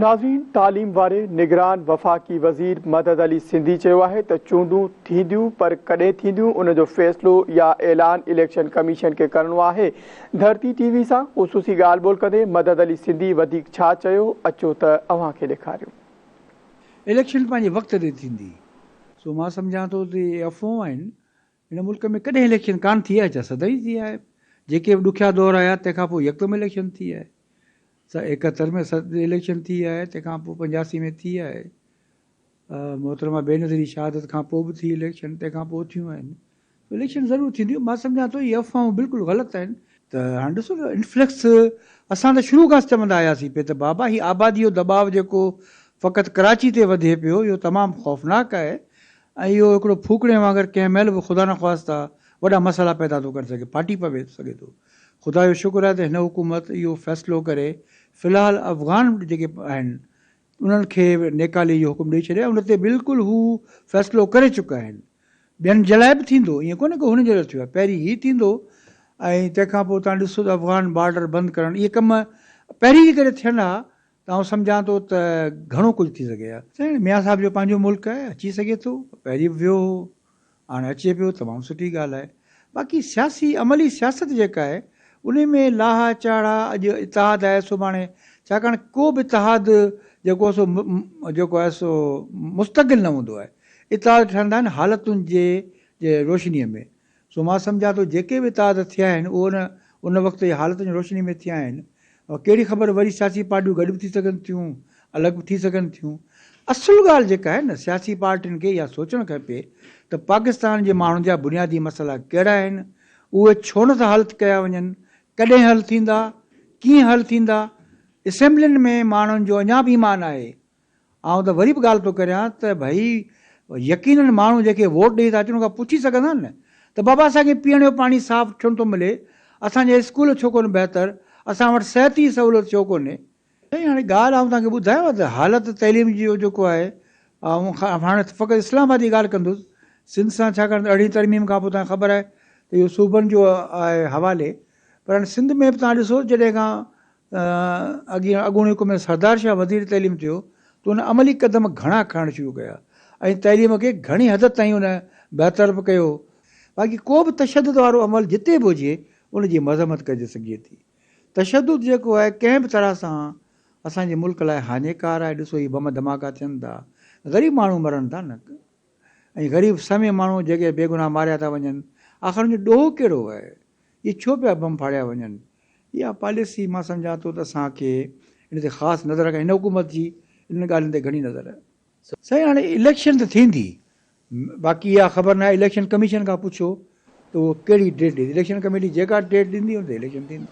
ناظرين تعليم واري نگران وفاقي وزير مدد علي سنڌي چيو آهي ته چونڊون ٿينديون پر ڪڏهن ٿينديون ان جو فيصلو يا اعلان اليڪشن ڪميشن کي ڪرڻو آهي. ڌرتي ٽي وي سان خصوصي ڳالهه ٻولهه ڪندي مدد علي سنڌي وڌيڪ ڇا چيو اچو ته اوهان کي ڏيکاريون. اليڪشن پنهنجي وقت تي ٿيندي سو مان سمجهان ٿو ته اهي افواهون آهن هن ملڪ ۾ ڪڏهن اليڪشن ڪانه ٿي آهي ڇا سدائين ٿي آهي جيڪي به ڏکيا دور آيا تنهن کان پوء يڪدم اليڪشن ٿي آهي. 71 ۾ اليڪشن ٿي آهي تنهن کان پوء 85 ۾ ٿي آهي محترمه بينظير جي شهادت کان پوء به ٿي اليڪشن تنهن کان پوء ٿيون آهن اليڪشن ضرور ٿينديون مان سمجهان ٿو اهي افواهون بلڪل غلط آهن. ته هاڻي ڏسو نه انفلڪس اسان ته شروع کان چوندا آياسين پئي ته بابا هي آبادي جو دٻاء جيڪو فقط ڪراچي تي وڌي پيو اهو تمام خوفناڪ آهي ۽ اهو هڪڙو ڦوڪڻي وانگر ڪنهن مهل به خدا نخواسته وڏا مسئلا پيدا ٿو ڪري سگهي ڦاٽي پوي سگهي ٿو. خدا جو شڪر آهي ته هن حڪومت اهو فيصلو ڪري في الحال افغان جيڪي آهن انهن کي نيڪالي جو حڪم ڏئي ڇڏيو آهي ان تي بلڪل هو فيصلو ڪري چڪا آهن ٻين جي لاء به ٿيندو ائين ڪونهي ڪو هنن جي لاء ٿيو آهي پهرين هي ٿيندو ۽ تنهن کان پوء توهان ڏسو ته افغان بارڊر بند ڪرڻ اهي ڪم پهرين جيڪڏهن ٿين ها ته آئون سمجهان ٿو ته گهڻو ڪجهه ٿي سگهي ها. سائين ميان صاحب جو پنهنجو ملڪ آهي اچي سگهي ٿو پهرين به ويو هو هاڻي اچي پيو تمام سٺي ڳالهه آهي. باقي سياسي عملي سياست جيڪا آهي انهي ۾ لاها چاڙها اڄ اتحاد آهي سڀاڻي ڇاڪاڻ ڪو به اتحاد جيڪو سو جيڪو آهي سو مستقل نه هوندو آهي اتحاد ٺهندا آهن حالتن جي جي روشني ۾ سو مان سمجهان ٿو جيڪي به اتحاد ٿيا آهن اهو ان ان وقت جي حالتن جي روشني ۾ ٿيا آهن. ڪهڙي خبر وري سياسي پارٽيون گڏ به ٿي سگهن ٿيون الڳ به ٿي سگهن ٿيون. اصل ڳالهه جيڪا آهي نه سياسي پارٽين کي اها سوچڻ کپي ته پاڪستان جي ماڻهن جا بنيادي مسئلا ڪهڙا آهن، اهي ڇو نه ٿا حل ڪيا وڃن، ڪڏهن حل ٿيندا، ڪيئن حل ٿيندا. اسيمبلين ۾ ماڻهن جو اڃا به ايمان آهي آئون ته وري به ڳالهه ٿو ڪريان ته ڀئي يقينن ماڻهو جيڪي ووٽ ڏئي ٿا اچن ان کان پڇي سگهندا نه ته بابا اسان کي پيئڻ جو پاڻي صاف ڇو نٿو ملي، اسان جا اسڪول ڇو ڪونه بهتر، اسان وٽ صحت جي سهولت ڇو ڪونهي. سائين هاڻي ڳالهه آئون توهان کي ٻڌايو ته حالت تعليم جو جيڪو آهي آئون هاڻي فقط اسلام آباد جي ڳالهه ڪندس سنڌ سان ڇاڪاڻ ته ارڙهين ترميم کان پوء توهان کي خبر آهي ته اهو صوبن جو آهي حوالي پر هاڻي سنڌ ۾ به توهان ڏسو جڏهن کان اڳين اڳوڻي حڪومت سردار شاهه وزير تعليم ٿيو ته ان عملي قدم گهڻا کڻڻ شروع ڪيا ۽ تعليم کي گهڻي حد تائين ان بهتر به ڪيو. باقي ڪو به تشدد وارو عمل جتي به هجي ان جي مذمت ڪجي سگهجي ٿي. تشدد جيڪو آهي ڪنهن به طرح سان اسان جي ملڪ لاء هاڃيڪار آهي ڏسو هي بم ڌماڪا ٿين ٿا غريب ماڻهو مرن ٿا نه ۽ غريب سوين ماڻهو جيڪي بيگناهه ماريا ٿا وڃن آخر ان جو ڏوهه ڪهڙو آهي اهي ڇو پيا بم ڦاڙيا وڃن؟ اها پاليسي مان سمجهان ٿو ته اسان کي ان تي خاص نظر رکڻ هن حڪومت جي انهن ڳالهين تي گهڻي نظر. سائين هاڻي اليڪشن ته ٿيندي باقي اها خبر ناهي اليڪشن ڪميشن کان پڇو ته اهو ڪهڙي ڊيٽ ڏيندي اليڪشن ڪميٽي جيڪا ڊيٽ ڏيندي ان تي اليڪشن ٿيندي.